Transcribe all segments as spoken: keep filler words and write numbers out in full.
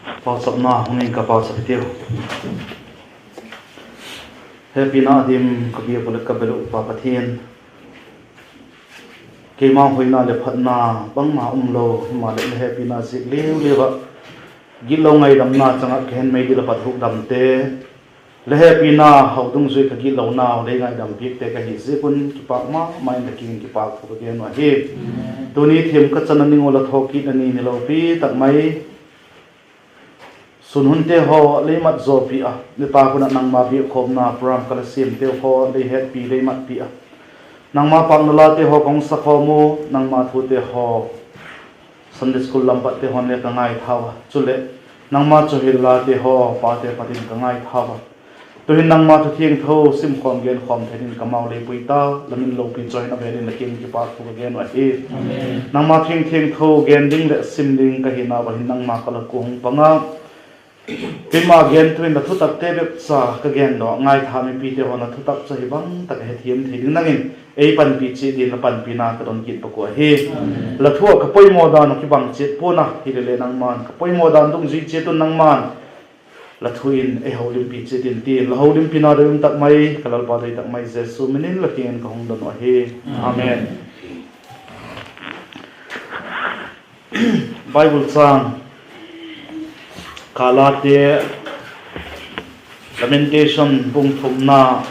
Pauchapna hung ing ka, pauchap hitiu. Hepina dim ka biak uh leh ka bel uh Pa Pathian, keima hoina leh phatna bangma umlo, himaleh la hepina ziak liu liu ah gitlo ngaidamna chang ah ka hin meidil ah pat hukdamte, la hepina hau dungzui ka gitlonau lei ngaidam piakte ka hi ziak un kipâk ma ma in la kiang in kipâk thu ka gen uh ahi. Tuni thiam ka chan a ning ua la thawkit a ni ni lopi tak mai sun hunte haw lei mat zawpi a, nitâk hun ah nangma biakkhawmna program ka la siamteu haw lei hetpi lei matpi a, nangma pâkna late haw ka hung sakhawm u, nangma thute haw Sunday school lam patte haw'n le ka ngaithau a, chuleh nangma chawihoina late haw pate pat in ka ngaithau a, tu'hin nangma thu thiangtho simkhawm genkhawm thei dingin kamau lei pui ta, la min lopi chawihoina vêl in la kiang in kipâk thu ka gen uh ahi. Nangma thu thiangtho gen ding leh sim ding ka hinau ah hin nangma ka la kua hung pang a, keima gen thu in la thutakte bep cha ka gen daw, ngaitha mipite haw'n la thutak chu ahi bang tak a hethiam thei ding nang in ei panpi chiat dingin la panpina ka don kit bak uh ahi. La thu ah ka poimaw dan uh kibang chiat pua'n a, hileleh nangma'n ka poimaw dan dungzui chiat un nangma'n la thu in ei holimpi chiat in ti'n, la holimpina doi um tak mai ka Lalpa doi tak mai Jesu min in la kiang in ka hung don uh ahi. Amen. Bible châng, Galate, Lamentation bung thumna,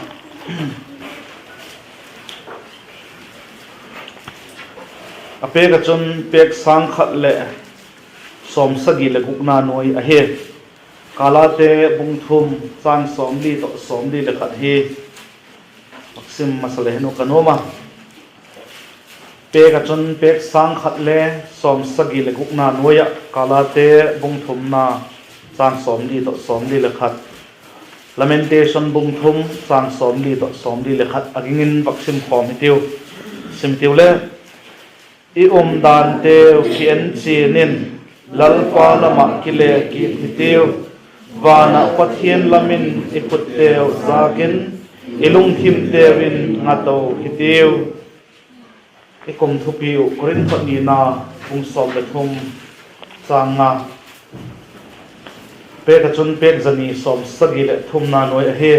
a pêk ah chun pêk sâng khat leh sawmsagi leh gukna nuai ahi. Galate bung thum, châng sawmli tawh sawmli leh khat hi vak sim masa le hin uh ka nuam a. Pêk ah chun pêk sâng khat le sawmsagi leh gukna nuai ah, Galate bung thumna, châng sawmli tawh sawmli leh khat, Lamentation bung thum, châng sawmli tawh sawmli leh khat a ging in vak sim khawm hitiu. Sim hitiu le, i umdanteu ki en chian in, Lalpa lam ah kile kit hitiu. Van ah Pathian lam in i khutteu zâk in, i lungthimteu in nga to hitiu. I kum thupi uh Korinth thot nina, bung sawm leh thum, châng nga. Pêk ah chun pêk za ni sawmsagi leh thumna nuai ahi.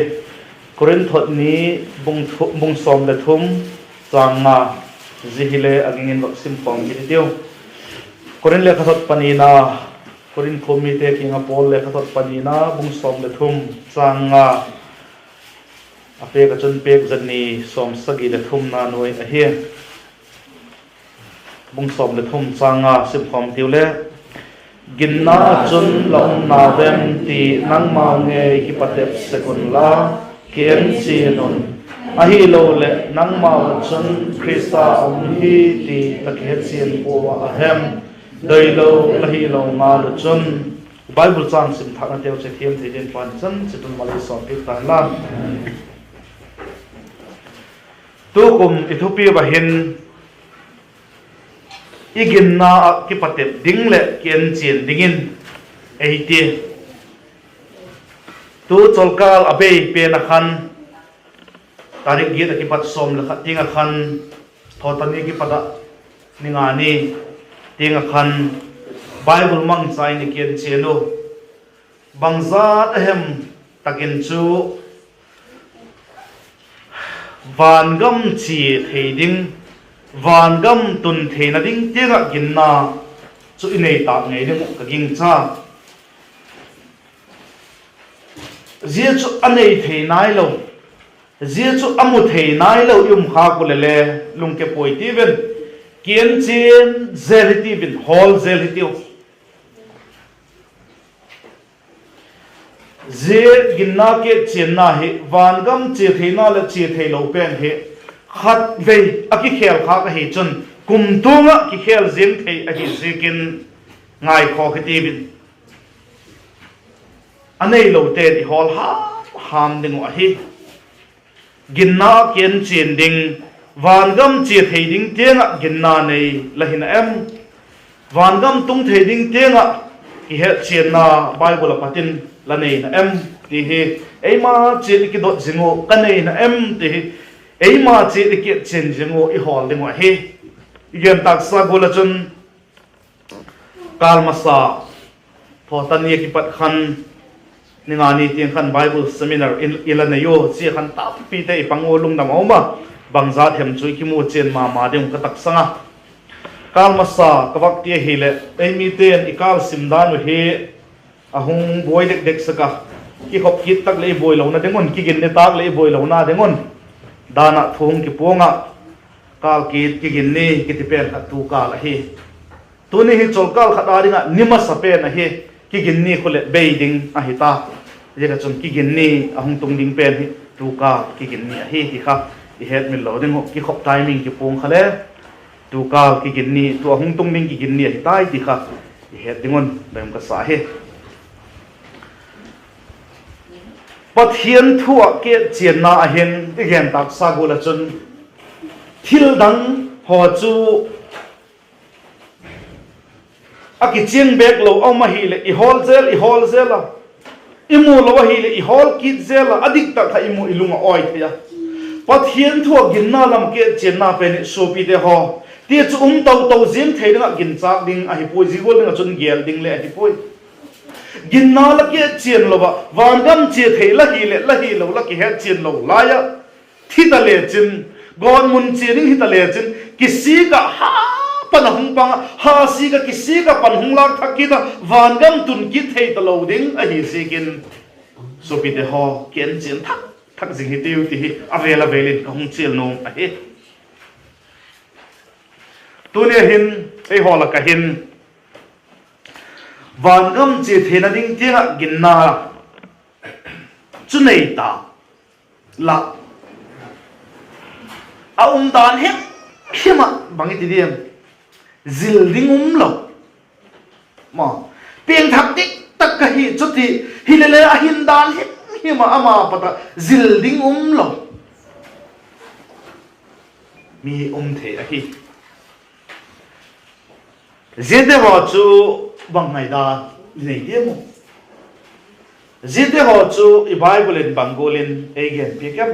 Korinth thot ni, bung sawm leh thum, châng nga. Zia hile a ging in vak sim khawm kit hitiu. Korinth lekhathot panina, Korinth khua mite kiang ah Paul lekhathot panina, bung sawm leh thum, châng nga. A pêk ah chun pêk za ni sawmsagi leh thumna nuai ahi. Bung sawm leh thum, châng nga sim khawm hitiu le, ginna ah chun la umna vem ti nangmau ngei kipatep sek unla, ki en chian un. Ahiloleh nangmau ah chun Khrista a um hi ti la kihechian pua a hem? Doilo la hilo ngal uh chun. Bible châng sim thâknateu chu thiam thei dingin Pa'n chan chiat un mal ei sawmpiak ta hen la. Tukum i thupi va hin, i ginna ah kipatep ding leh ki en chian dingin ei ti. Tu cholkâl a bei pen ah khan, tarik giat ah kipat sawm leh khat tiang ah khan, thawtani kipat ah ni nga ni tiang ah khan, Bible mangcha in i ki en chian u. Bangzat a hem tak in chu vangam chia thei ding, vangam tun theina ding tiang ah ginna chu i nei tâk ngei ding uh ka gingcha. Zia chu a nei thei nailo, zia chu a mu thei nailo i um khâk uh leh le, lungke puai ti ven, ki en chian zel hitiu in, hawl zel hitiu. Zia ginna ki et chianna hi vangam chia theina leh chia theilo pen hi khatvei a kikhêl khâk ahi chun kumtuang ah kikhêl ziang thei ahi ziakin, ngaikhawk hitiu in. A neilote'n i hawl ham ham ding uh ahi. Ginna ah ki en chian ding, vangam chia thei ding tiang ah ginna nei la hi na em? Vangam tung thei ding tiang ah kihetchianna Bible ah pat in la nei na em? Ti hi eima chiat i kidot zing uh, ka nei na em? Ti hi eima chiat i ki et chian zing uh i hawl ding uh ahi. I gen tâksa gual ah chun, kâl masa Thawtan ni a kipat khan, ni nga ni tiang khan Bible seminar i la nei ua, zia khan tampite i pang ua lungdam a um a, bangzat hem chu i kimu chian ma ma ding uh ka taksang a. Kâl masa ka vak ti ahileh, ei mite'n i kâl sim dan uh hi a hung buai dek dek sek a, kikhop kit tak leh i buai lona ding un, kigin ni tak leh i buai lona ding un, dan ah thu hung kipuang ah, kâl kit kigin ni kiti pen kha tu kâl ahi. Tuni hi cholkâl khat â ding ah ni masa pen ahi, kigin ni khu leh bei ding ahi ta. Ziak ah chun kigin ni a hung tung ding pen hi tu kâl kigin ni ahi ti kha i hetmil lo ding uh, kikhop timing kipuang kha le, tu kâl kigin ni, tu a hung tung ding kigin ni ahi tai ti kha i het ding un doi um ka sa hi. Pathian thu ah kichianna ah hin i gen tâksa gual ah chun, thil dang haw chu a kichiang bêk lo a um ahileh i hawl zel, i hawl zel a, i mu lo ahileh i hawl kit zel a, a dik tak kha i mu, i lung a awi thei a. Pathian thu ah ginna lam kichianna pen hi suapite haw, ti chu um to to ziang thei ding ah ginchâk ding ahi puai, zia gual ding ah chun gêl ding le ahi puai. Ginna la kichian lo ah, vangam chia thei la hileh la hilo la kihetchian lo lai ah thi ta lechin, gawtmun chia ding hi ta lechin, kisik ah ha pan a hung pang ah, ha sik ah kisik ah pan hung lâk thak kit ah, vangam tun kit thei talo ding ahi ziakin, suapite haw, kienchian thak thak zing hitiu ti hi a vêl a vêl in ka hung chial nuam ahi. Tuni a hin, eihaw lak ah hin, vangam chia theina ding tiang ah ginna chu nei ta la, a um dan himhim ah bang i ti diam, zil ding um lo, ma, piangthak dik tak ka hi chu ti, hilele a hin dan himhim ah ama pat ah zil ding um lo mi um thei ahi. Ziate haw chu bang ngaidan i nei diam uh? Ziate haw chu i Bible in bang gual in ei genpiak em?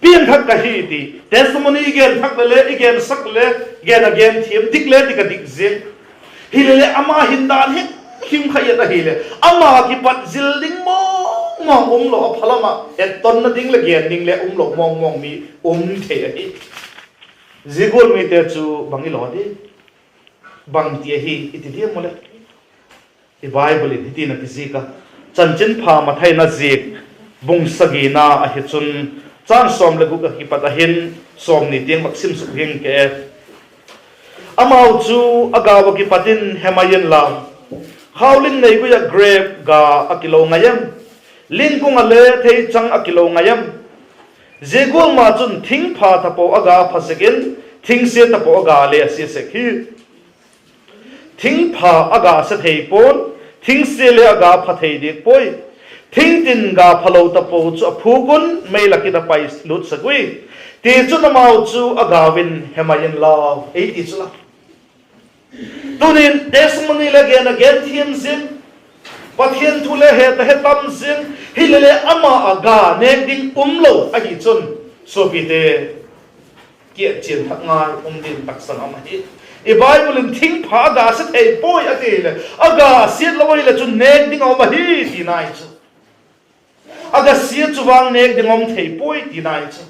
Piangthak ka hi ti testimony i gen thak le le, i gensak le, gen a gen thiam dik le dik a dik ziang. Hilele ama hin dan himhim kha i et ahileh, ama kipat zil ding mawng mawng um lo, a phalam ah ettonna ding leh gen ding le um lo mawng mawng mi um thei ahi. Zia gual mite chu bang i law di, bang ti ahi i ti diam u leh, i Bible in hitin a kizik a, Chanchinpha Mathai in a zik, bung sagina ahi chun, châng sawm leh guk a kipat a hin, sawmni tiang vak sim suk hing ke. Amau chu a gau ah kipat in he mai inla, khauling neigui ah grep ga a kilo ngai em? Lingkung ah le theichang a kilo ngai em? Zia gual ma chun thingpha tapo a ga pha sek in, thingsia tapo a ga le a sia sek hi. Thingpha a ga sia thei pua'n, thingsia le a ga pha thei diak puai. Thingtin ga phalo tapo chu a phûk un, mei lak in a pai lût sek ui. Tichun amau chu a gau in he mai inlau, ei ti chu la. Tunin testimony le gen a gen thiam zing, Pathian thu le het a he tam zing, hilele ama a ga nêk ding um lo ahi chun, suapite, kichian thak ngai um ding taksang a um ahi. I Bible in thingpha a ga sia thei puai a ti leh, a ga siat lo ahileh chun nêk ding a um ahi tina hi chu. A ga sia chu vang nêk ding a um thei puai tina hi chu.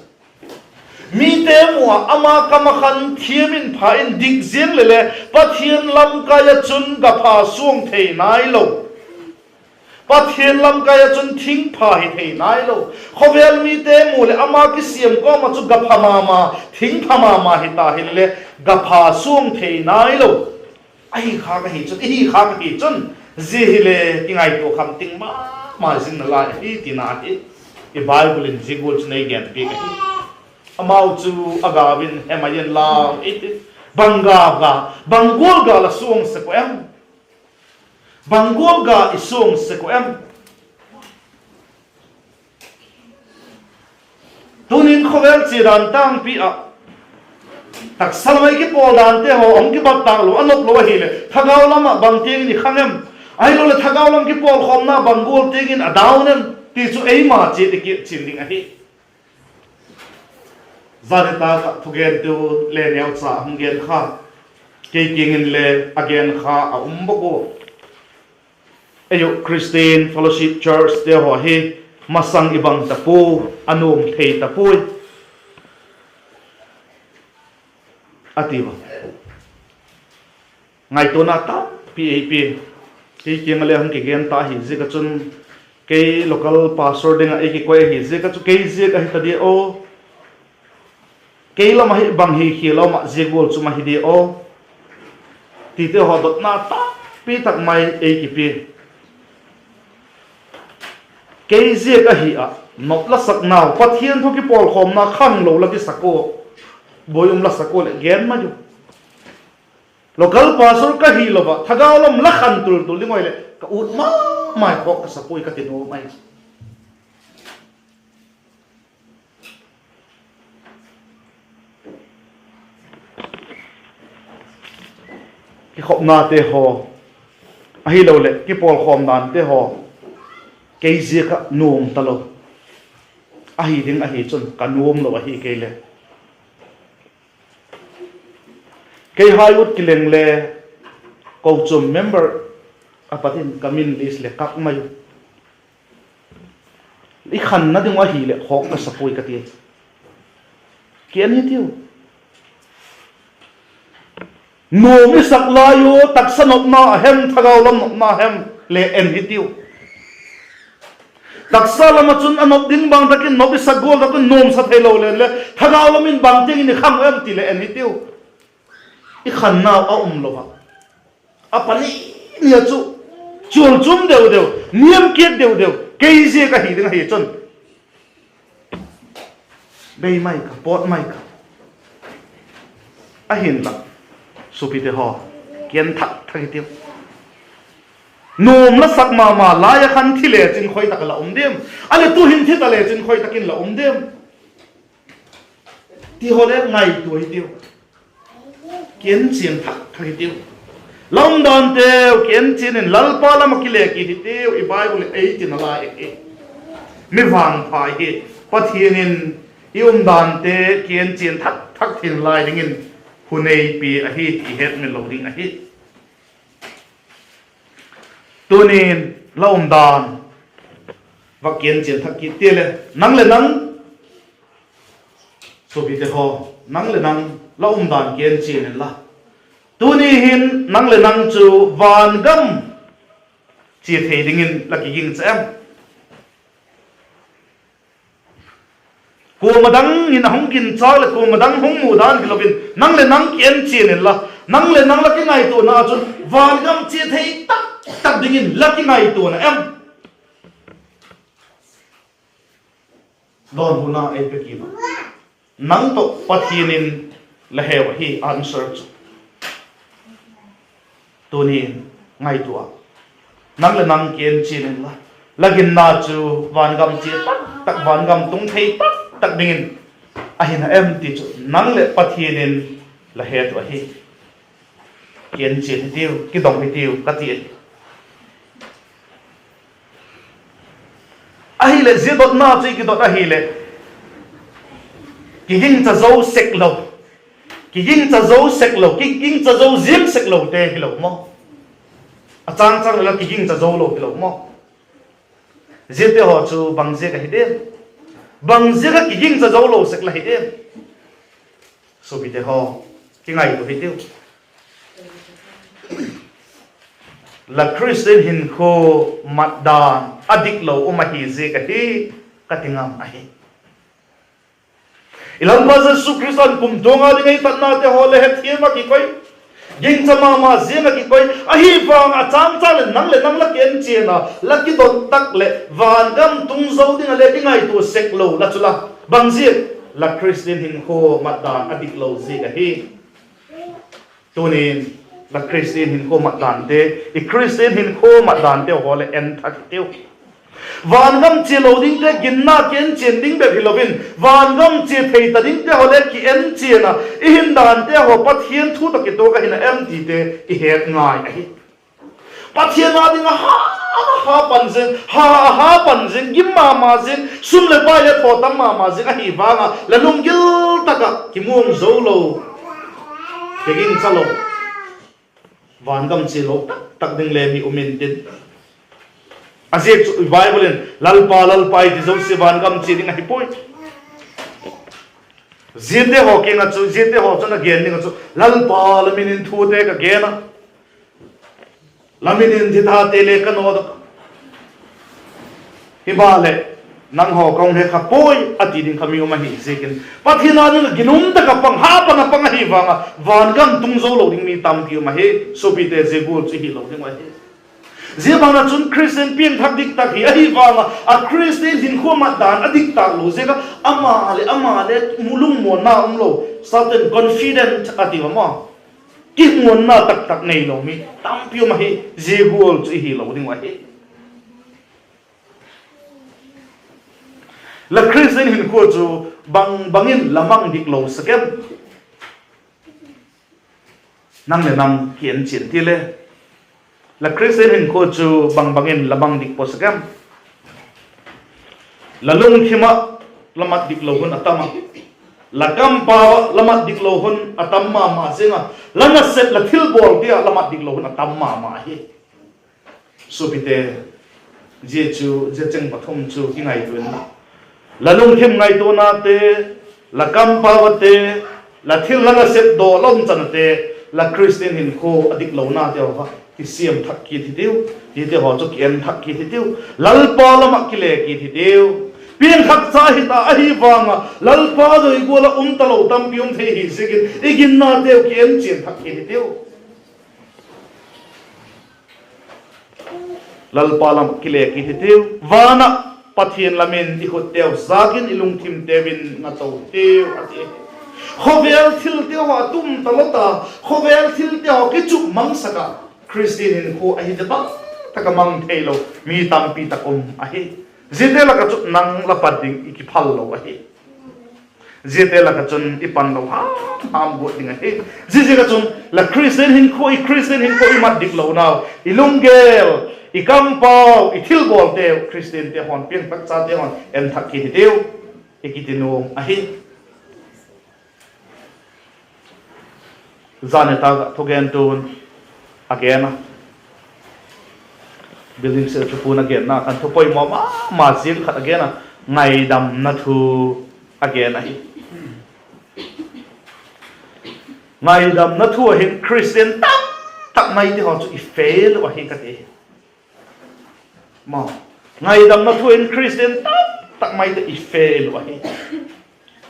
Mite mu ah ama kam ah khan thiam in pha in dik ziang leh le, Pathian lamkai ah chun ga pha suang thei nailo. Pathian lamkai ah chun thingpha hi thei nailo. Khawvel mite mu leh ama kisiam kawm ah chu ga pha ma ma, thingpha ma ma hita hileh, ga pha suang thei nailo. Ahi khâk ahi chun, i hi khâk ahi chun, zia hile kingaitua kham ting ma ma zing nalai ahi tina hi. I Bible in zia gual chu ei genpiak ahi. Amau chu a gau in he mai inlau ei ti. Bang ga ga, bang gual ga la suang sek uh em? Bang gual ga i suang sek uh em? Tunin khawvel chia dan tângpi ah, taksa lam ah i kipawl dante haw hung kibat tâk lo, a nop lo ahileh, thagau lam ah bang tiang in i khang em? Ahiloleh thagau lam kipawlkhawmna bang gual tiang in a down em? Ti chu eima chiat i kichian ding ahi. Zani tâk ah thugenteu le neucha hung gen kha, Kei kiang in le a gen kha a um bawk ua. Ei uh Christian Fellowship Churchte haw hi masang i bang ta puai, a nuam thei ta puai, a ti a. Ngaituana tampi ei pia. Kei kiang ah le hung kigen ta ahi ziak ah chun, kei local pastor ding ah ei kikoi ahi ziak ah chu kei ziak ahi ta dia aw, kei lam ah hi bang hi khial a um ah zia gual chu ma hi dia aw, tite haw dotna tampi tak mai ei kipia. Kei ziak ahi ah nop la saknau, Pathian thu kipawlkhawmna khanglo la kisak ua, buai um la sak ua leh gen mai u. Local pastor ka hilo ah thagau lam la khan tul tul ding uh leh ka ut ma mai, khawk ka sa puai ka ti nuam ahi. Kikhopnate haw, ahiloleh kipawlkhawm dante haw, kei ziak ah nuam talo. Ahi ding ahi chun ka nuam lo ahi kei le. Kei hai ut kileng le, kochuam member a pat in ka min list leh kak mai u. I khanna ding uh ahileh khawk ka sa puai ka ti. Ki en hitiu. Nuam i sak lai u, taksa nopna a hem, thagau lam nopna hem, le en hitiu. Taksa lam ah chun a nop ding bang tak in nop i sak gual tak un nuamsa theilo leng le, thagau lam in bang tiang in i khang em ti leh en hitiu. I khanna a um lo a. A pani ni a chu, chual chum deu deu, niam kiak deu deu, kei ziak ahi ding ahi chun, bei mai ka, pawt mai ka. Ahinla, suapite haw, kian thak thak hitiu. Nuam la sak ma ma lai a khan thi lechin khoi tak a la um diam? A leh tu'hin thi ta lechin khoi tak in la um diam? ti haw le ngaitua hitiu. Kian chian thak thak hitiu. La umdanteu kian chian in Lalpa lam ah kile kit hitiu, i Bible leh ei tina lai ahi. Mi vangpha hi, Pathian in i umdante kian chian thak thak theina lai dingin hun ei pia ahi ti hetmil lo ding ahi. Tuni'n la umdan va kian chian thak kit ti le, nang leh nang, suapite haw, nang leh nang la umdan kian chian inla, tuni hin nang leh nang chu vangam chia thei dingin la kiging cha em? Kuama dang in a hung ginchâk leh kuama dang hung mu dan hilo in nang leh nang kian chian inla, nang leh nang la kingaituana chun vangam chia thei tak tak dingin la kingaituana em? Dawnhuna ei pe kit a, nang tawh Pathian in la heu ahi answer chu. Tuni'n ngaitua, nang leh nang kian chian inla, la ginna chu vangam chia tak tak, vangam tung thei tak tak dingin ahi na em ti chu nang leh Pathian in la het uh ahi. Kian chian hitiu, kidong hitiu ka ti ahi. Ahileh zia dotna chu i kidot ahileh, kigingcha zo sek lo, kigingcha zo sek lo, kigingcha zo ziang sek lote hilo maw? A châng châng leh la kigingcha zo lo hilo maw? Ziate haw chu bang ziak ahi diam? Bang ziak ah kigingcha zo lo sek la hi diam? Suapite haw, kingaitua hitiu. La Christian hinkhua matdan a diklo um ahi ziak ahi, ka ti ngam ahi. I Lalpa Jesu Khrista'n kumtuang a ding ei tatnate haw leh hethiam ah kikoi, gingcha ma ma ziang ah kikoi ahi vang a, châng châng leh nang leh nang la kian chian a, la kidot tak leh vangam tung zo ding ah le kingaitua sek lo la chu la, bang ziak? La Christian hinkhua matdan a diklo ziak ahi. Tuni'n la Christian hinkhua matdante, i Christian hinkhua matdante haw leh en thak hitiu. Vangam chia lo dingte ginna kian chian ding bep hilo in, vangam chia thei ta dingte haw le ki en chian a, i hin dante haw Pathian thu tawh kituak ahi na em tite i het ngai ahi. Pathian â ding ah ha, ha pan zing, ha, ha pan zing, gim ma ma zing, sum leh pai leh thaw tam ma ma zing ahi vang ah la lunggil tak ah kimuang zo lo, kigingcha lo, Vangam chia lo tak tak ding le mi um intin, a ziak chu Bible in, Lalpa, Lalpa, i ti zosia vangam chia ding ahi puai. Ziate haw kiang ah chu, ziate haw chun a gen ding ah chu, Lalpa, la min in thute ka gen a, la min in thithate le ka nawt a, himaleh nanghaw ka hung he kha puai, a ti ding kha mi um ahi ziakin, Pathian â ding ah ginum tak ah pang, ha pan a pang ahi vang ah vangam tung zo lo ding mi tampi um ahi. Suapite, zia gual chu i hilo ding uh ahi. Zia ban ah chun Khristian piangthak diktak hi ahi vang ah, a Khristian hinkhua mat dan a diktak lo ziak ah, ama leh ama le lungmuanna um lo, Satan confident a ti a maw, kimuanna taktak neilo mi tampi um ahi. Zia gual chu i hilo ding uh ahi. La Khristian hinkhua chu bang bang in la mang dik lo sek em? Nang leh nang kienchian ti le, la Khristian hinkhua chu bang bang in la mang dik pua sek em? La lungthim ah la mat dik lo hun a tam a, la kampau ah la mat dik lo hun a tam ma ma ziang a, la nasep, la thilbawlte ah la mat dik lo hun a tam ma ma hi. Suapite, zia chu, zia cheng pathum chu kingaitua in la, la lungthim ngaituanate, la kampau ate, la thil la nasep daw la um chanate, la Khristian hinkhua a diklonate haw kha kisiam thak kit hitiu. Hite haw chu ki en thak kit hitiu. Lalpa lam ah kile kit hitiu. Piangthakcha hita ahi vang ah, Lalpa doi gual ah um talo tampi um thei hi ziakin, i ginnateu ki en chian thak kit hitiu. Lalpa lam kile kit hitiu. Van ah Pathian lam in i khutteu zâk in, i lungthimteu in nga to hitiu, a ti. Khawvel thilte haw a tum talo ta, khawvel thilte haw kichup mang sak ah, Khristian hinkhua ahi tak tak a mang theilo mi tampi tak um ahi. Ziate lak ah chun nang la pat ding i kiphal lo ahi. Ziate lak ah chun i pan lo ham ham guat ding ahi. Ziaziak ah chun la Khristian hinkhua, i Khristian hinkhua i mat diklonau, i lunggel, i kampau, i thilbawlteu Khristiante haw'n, piangthakchate haw'n en thak kit hitiu, i kiti nuam ahi. Zani tâk ah thugentu'n a gen a, Building Sale Thupu'n a genna khan thu poimaw ma ma ziang khat a gen a, ngaidamna thu a gen ahi. Ngaidamna thu ah hin Khristian tam tak maite haw chu i fail uh ahi ka ti. Ngaidamna thu in Khristian tam tak maite i fail uh ahi.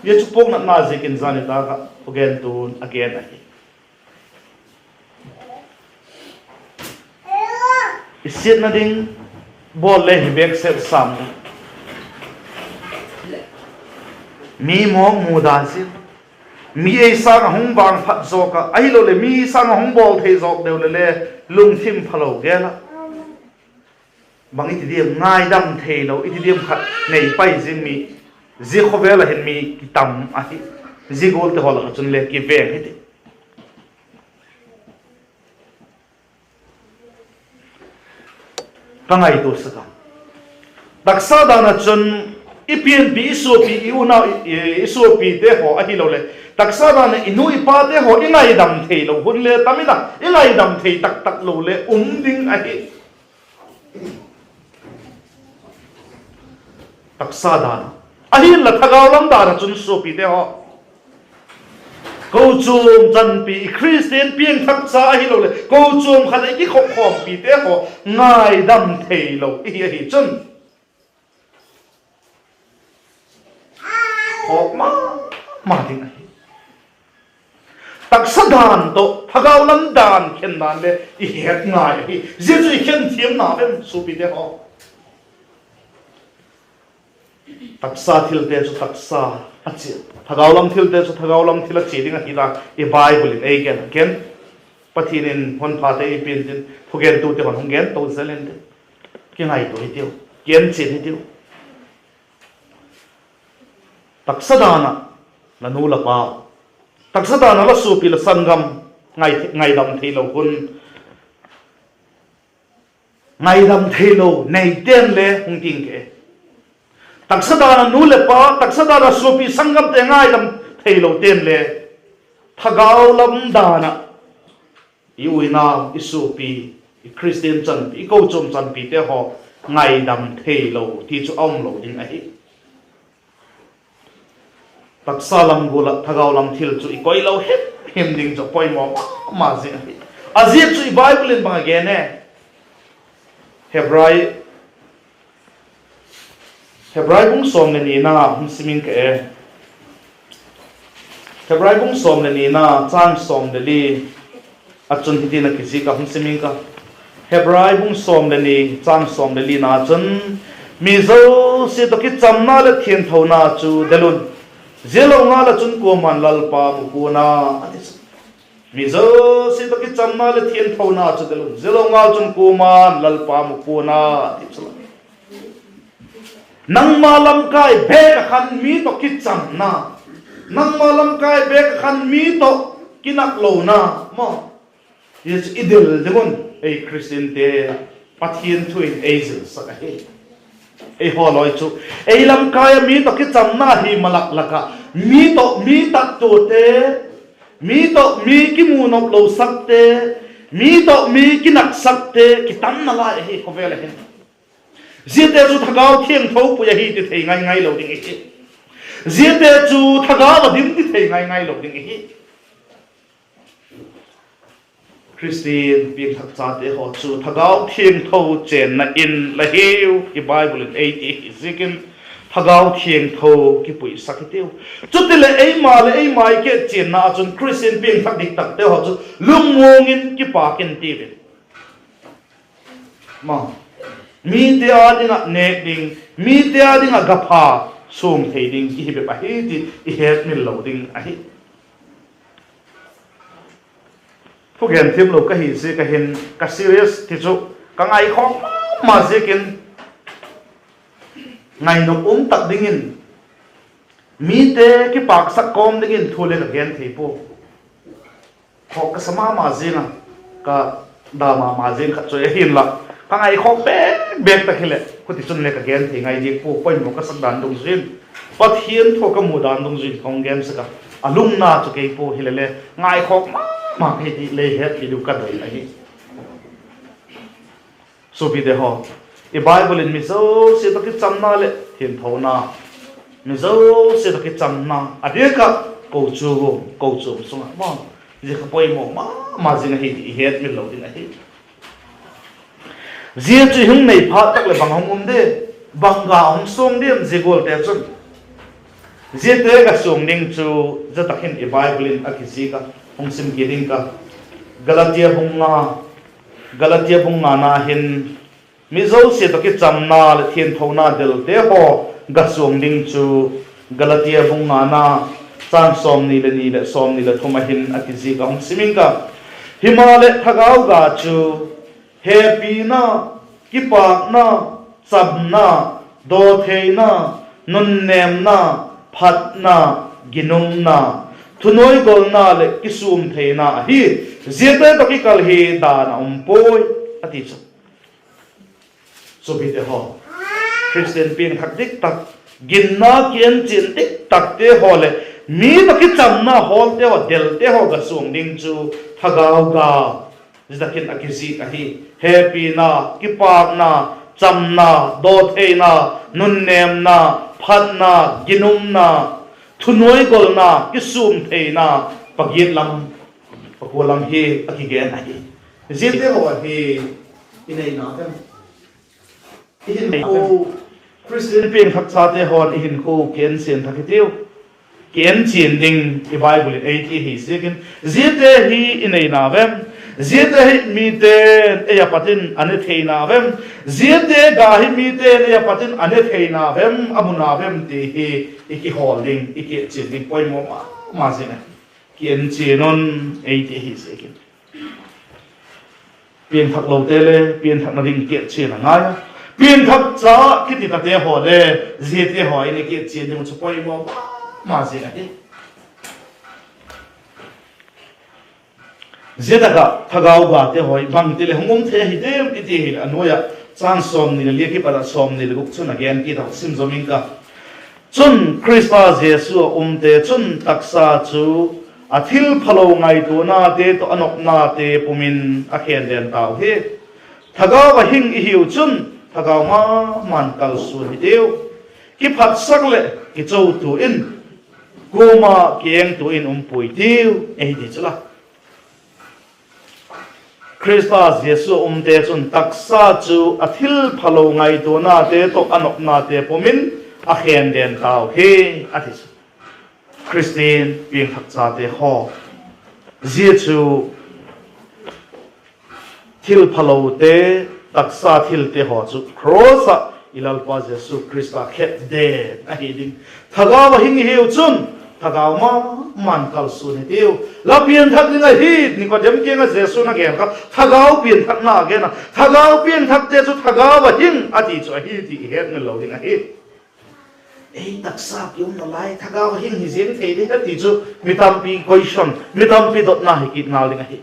Zia chu puaknatna ziakin zani tâk ah thugentu'n a gen ahi. I siatna ding bawl le hi bêk sep sam, mi mawk muda zing, mi ei sâng ah hung vangphat zawk ah, ahiloleh mi sâng ah hung bawl thei zawk deu le le, lungthim phalo gel ah, bang i ti diam, ngaidam theilo i ti diam khat nei pai zing mi, zia khawvel ah hin mi kitam ahi. Zia gualte haw lak ah chun le kiveng hiti. Ka ngaitua sak a, taksa dan ah chun i pianpi, i suapi, i unau, i, i, i suapite haw ahiloleh taksa dan ah i nu i pate haw i ngaidam theilo hun le tam in a, i ngaidam thei tak tak lo le um ding ahi. Taksa dan, ahinla thagau lam dan ah chun suapite haw, kochuam chanpi, i Khristian piangthakcha ahiloleh kochuam khat ah i kikhop khawmpite haw ngaidam theilo i hi ahi chun, khawk ma ma ding ahi. Taksa dan tawh thagau lam dan khen dan le i het ngai ahi. Zia chu i khen thiam na em suapite haw? Taksa thilte chu taksa a chia, thagau lam thilte chu thagau lam thil a chia ding ahi ta, i Bible in ei gen a, gen. Pathian in hun phate ei pian tin, thugentute hon hung gen to zel intin, kingaitua hitiu, kienchian hitiu. Taksa dan ah la nu la pa, taksa dan ah la suapi la sanggam ngai, ngaidam theilo hun, ngaidam theilo neite'n le hung ting ke. Taksa dan ah nu leh pa, taksa dan ah suapi sanggamte ngaidam theilote'n le thagau lam dan ah i uinau, i suapi, i Christian chanpi, i kochuam chanpite haw ngaidam theilo ti chu a um lo ding ahi. Taksa lam gual ah thagau lam thil chu i koilo himhim ding chu a poimaw ma ma zing ahi. A ziak chu i Bible in bang a gen e? Hebrai, Hebrai bung sawm le nina hung sim ing ka e. Hebrai bung sawm le nina châng sawm le li ah chun hitin a kizik a, hung sim ing ka. Hebrai bung sawm le ni châng sawm le lina chun, Mi zosia tawh kichamna leh thianthona chu del un, zialo ngal ah chun kuama'n Lalpa mu pua'n a, a ti chu. Mi zosia tawh kichamna leh thianthona chu del un, zialo ngal chun kuama'n Lalpa mu pua'n a, a ti chu. Nangma lamkai bêk ah khan mi tawh kichamna, nangma lamkai bêk ah khan mi tawh kinaklona maw, zia chu i del ding un ei Khristiante Pathian thu in ei zilsak ahi. Eihaw lawi chu ei lamkai ah mi tawh kichamna hi malak lak ah mi tawh mi tattuate, mi tawh mi kimu nop lo sakte, mi tawh mi kinaksakte kitamna lai ahi khawvel ah hin. Ziate chu Thagau Thiangtho pui ahi ti thei ngai ngai lo ding ihi. Ziate chu Thagau a dim ti thei ngai ngai lo ding ihi. Khristian piangthak chate haw chu Thagau Thiangtho chênna in la hiu, i Bible in ei ti hi ziakin, Thagau Thiangtho kipuisak hitiu. Chutileh eima leh eima i kichianna ah chun Khristian piangthak diktakte haw chu lungmuang in kipâk in tiu in, mite â ding ah nêk ding, mite â ding ah gapha suang thei ding i hi bep ahi ti i hetmil lo ding ahi. Thugen thiamlo ka hi ziak a hin ka serious ti chu ka ngaikhawk ma ma ziakin, ngainop um tak dingin mite kipâksak kawm dingin thu le ka gen thei pua. Khawk ka sa ma ma ziang a, ka da ma ma ziang khat chu ahinla, ka ngaikhawk bêk bêk tak hileh khuti chun le ka gen thei ngai diak pua, poimaw ka sak dan dungzui in, Pathian thu ka mu dan dungzui in ka hung gen sek a, a lungna chu kei pua hile le ngaikhawk ma ma ka hi ti lei hetpi diu ka doi ahi. Suapite haw, i Bible in mi zosia tawh kichamna leh thianthona, mi zosia tawh kichamna a diak ah kochuam, kochuam sung ah maw, zia kha poimaw ma ma zing ahi ti i hetmil lo ding ahi. Zia chu i hung nei phat tak leh bang hung um di, bang ga hung suang diam zia gualte chun. Ziate ga suang ding chu zia tak hin i Bible in a kizik a, hung sim kit ding ka. Galatia bung nga, Galatia bung ngana hin, mi zosia tawh kichamna leh thianthona delte haw ga suang ding chu, Galatia bung ngana, châng sawmni leh ni leh sawmni leh thum a hin a kizik a, hung sim ing ka. Himaleh thagau ga chu hepina, kipâkna, chamna, dawtheina, nunnêmna, phatna, ginumna, thunuaigolna leh kisûm theina ahi. Ziate tawh kikal hi dan a um puai, a ti chu. Suapite haw, Khristian piangthak diktak, ginna kienchian diktakte haw leh mi tawh kichamna hawlte haw, delte haw ga suang ding chu thagau ga, zia tak hin a kizik ahi. Hepina, kipâkna, chamna, dawtheina, nunnêmna, phatna, ginumna, thunuaigolna, kisûm theina, pagiat lam, pakua lam hi a kigen ahi. Ziate haw hi i neina em? I hinkhua, Khristian piangthak chate haw'n i hinkhua kienchian thak hitiu. Kienchian ding i Bible in ei ti hi ziakin, ziate hi i neina vem? Ziate hi mite'n ei a pat in a ne theina vem? Ziate ga hi mite'n ei a pat in a ne theina vem, a muna vem ti hi i kihawl ding, i kienchian ding poimaw ma ma zing ahi. Kienchian un, ei ti hi ziakin. Piangthaklote le piangthakna ding kienchian a ngai a, piangthak cha kiti tate haw le ziate haw in i kienchian ding uh chu poimaw ma ma zing ahi. Zia tak ah thagau gate haw hi bangti leh hung um thei ahi diam i ti hileh, a nuai ah châng sawmni leh li a kipat ah sawmni leh guk chun a gen kit a, sim zom ing ka. Chun Khrista Jesu ah umte chun taksa chu a thil phalo ngaituanate tawh a nopnate pum in a khen den tau hi. Thagau a hing i hiu chun, thagau ma ma'n kalsuan hitiu. Kiphatsak leh kichotua in, kuama kiengtua in um puai tiu, ei ti chu la. Khrista Jesu umte chun taksa chu a thil phalo ngaituanate tawh a nopnate pum in a khen den tau hi, a ti chu. Khristian piangthak chate haw, zia chu thil phalote, taksa thilte haw chu cross ah i Lalpa Jesu Khrista khet den ahi ding. Thagau a hing i hiu chun, thagau ma ma'n kalsuan hitiu. La pianthak ding ahi, Nikodem kiang ah Jesu'n a gen kha, thagau pianthakna a gen a, thagau pianthakte chu thagau a hing a ti chu ahi ti i hetmil lo ding ahi. Ei taksa ki um nalai, thagau a hing hi ziang thei ding a ti chu mi tampi question, mi tampi dotna hi kit ngal ding ahi.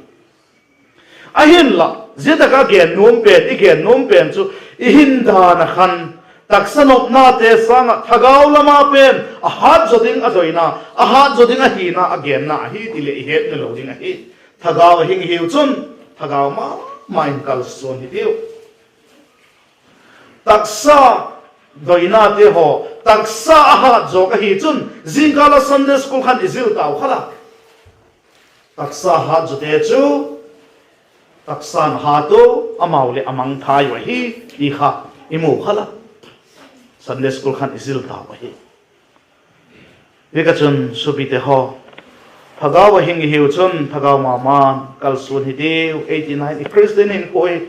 Ahinla, zia tak ah gen nuam pen, i gen nuam pen chu, i hin dan ah khan, taksa nopnate sâng ah thagau lam a pen a hat zaw ding a doina, a hat zaw ding a hina a genna ahi ti leh i hetmil lo ding ahi. Thagau a hing i hiu chun, thagau ma ma in kalsuan hitiu. Taksa doinate haw, taksa a hat zawk ahi chun, zingkal a Sunday school khan i zil tau kha la. Taksa hat zawte chu, taksa'n a hat u, amau leh a mangthai u ahi, ti kha i mu kha la. Sunday school khan i zil tau ahi. Ziak a chun suapite haw, thagau a hing i hiu chun thagau ma ma'n kalsuan hitiu, ei tina in i Khristian hinkhua hi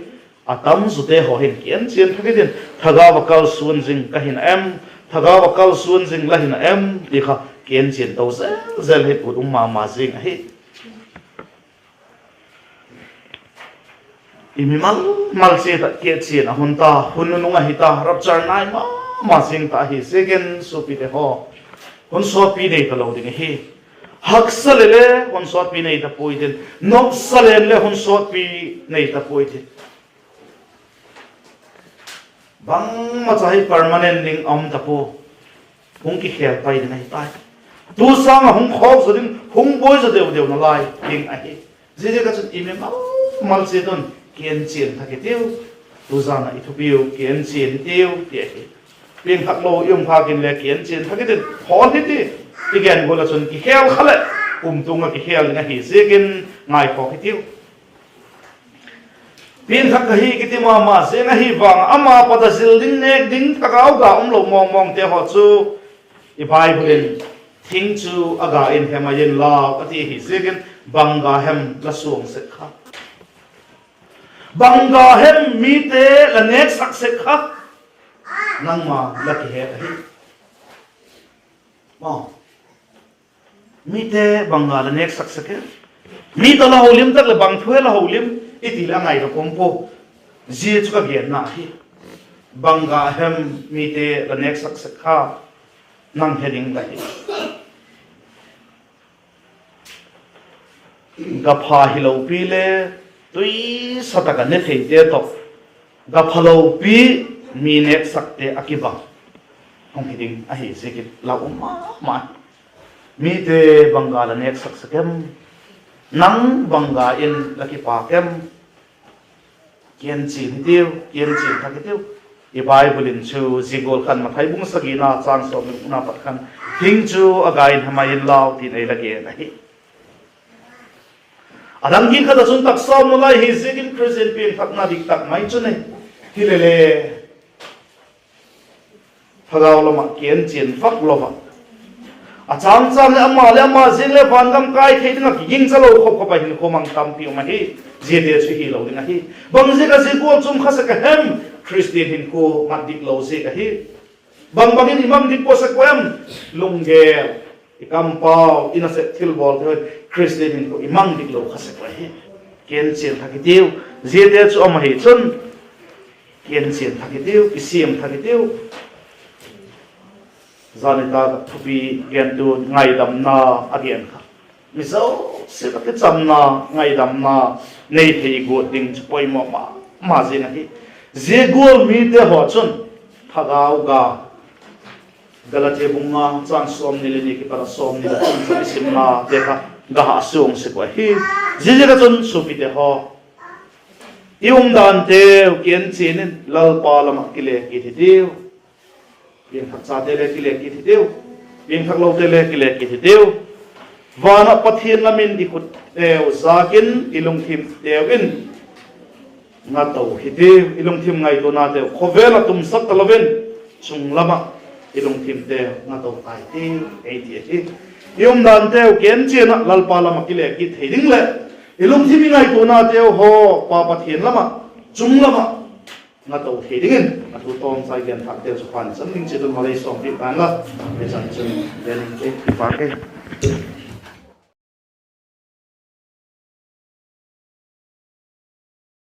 a tam zawte haw hin kienchian thak hitin, thagau a kalsuan zing ka hi na em, thagau a kalsuan zing la hi na em ti kha kienchian to zel zel hi ut um ma ma zing ahi. I mimal mal chiat ah kichian a hun ta, hun nunung ahi ta, rapture nai ma ma zing ta ahi ziakin suapite haw, hun sawtpi nei talo ding ahi. Haksa le le hun sawtpi nei ta puai tin, nopsa len le hun sawtpi nei ta puai tin. Bangmacha hi permanent ding a um ta pua, hung kikhel pai ding ahi tai. Tu sâng ah hung khawk zaw ding, hung buai zaw deu deu nalai ding ahi. Ziaziak a chun i mimal mal chiat un kienchian thak hitiu. Tuzan ah i thupiu kienchian hitiu ti ahi. Piangthak lo i um khâk in le kienchian thak hitin, hawl hiti. I gen gual ah chun kikhel kha leh kumtuang ah kikhel ding ahi ziakin ngaikhawk hitiu. Piangthak ka hi kiti ma ma ziang ahi vang ah, ama pat a zil ding nêk ding thagau ga um lo mawng mawngte haw chu i Bible in, thing chu a ga in hem a in lau a ti ahi ziakin, bang ga hem la suang sek kha? Bang ga hem mite la nêksak sek kha? Nangma la kihet ahi. Mite bang ga la nêksak sek em? Mi tawh la holim tak leh bang thu he la holim i ti leh a ngaidok um pua. Zia chu ka genna hi. Bang ga hem mite la nêksak sek kha? Nang he ding la hi. Gapha hi lopi le tuisa tak a ne theite tawh, gapha lopi mi nêksakte a kibang hung hi ding ahi ziakin lau um ma ma. Mite bang ga la nêksak sek em? Nang bang ga in la kipâk em? Kienchian hitiu, kienchian thak hitiu. I Bible in chu zia gual khan Mathai bung sagina châng sawmni le gupna pat khan, thing chu a ga in hem a in lau tin ei la gen ahi. A dang kit khat ah chun taksa um nalai hi ziakin Khristian piangthakna dik tak mai chu nei. Hile le, thagau lam ah kienchian vak lo ah, a châng châng leh ama leh ama ziang le vangam kai thei ding ah kigingcha lo khop khop ah hinkhua mang tampi um ahi. Ziate chu hilo ding ahi. Bang ziak ah zia gual chu um kha sek a hem? Khristian hinkhua mat dik lo ziak ahi. Bang bang in i mang dik pua sek ua em? Lunggel, i kampau, i nasep thilbawlte haw in Khristian hinkhua i mang dik lo kha sek uh ahi. Kienchian thak hitiu. Ziate chu um ahi chun, kienchian thak hitiu, kisiam thak hitiu. Zani tak ah thupi gentu ngaidamna a gen kha, mi zosia a kichamna, ngaidamna nei thei guat ding chu poimaw ma ma zing ahi. Zia gual mite haw chun thagau ga, Galatia bung nga châng sawmni le ni kipat a sawmni le thum chan i simnate kha ga hahsuang sek uh ahi. Ziaziak ah chun suapite haw, i umdanteu kienchian in Lalpa lam ah kile kit hitiu. Piangthak chate le kile kit hitiu. Piangthak lote le kile kit hitiu. Van ah Pathian lam in i khutteu zâk in, i lungthimteu in ngato hitiu. I lungthim ngaituanateu khawvel ah tumsak talo in, chung lam ah i lungthimteu ngato tai tiu, ei ti ahi. I umdanteu kienchian ah Lalpa lam ah kile kit thei ding leh, i lungthim i ngaituanateu haw Pa Pathian lam ah, chung lam ah ngato thei dingin a thu tawmchai genthâkteu chu phanchan ding chiat un malei sawmpiak ta inla, i chan chun gen ing ke, kipâk e.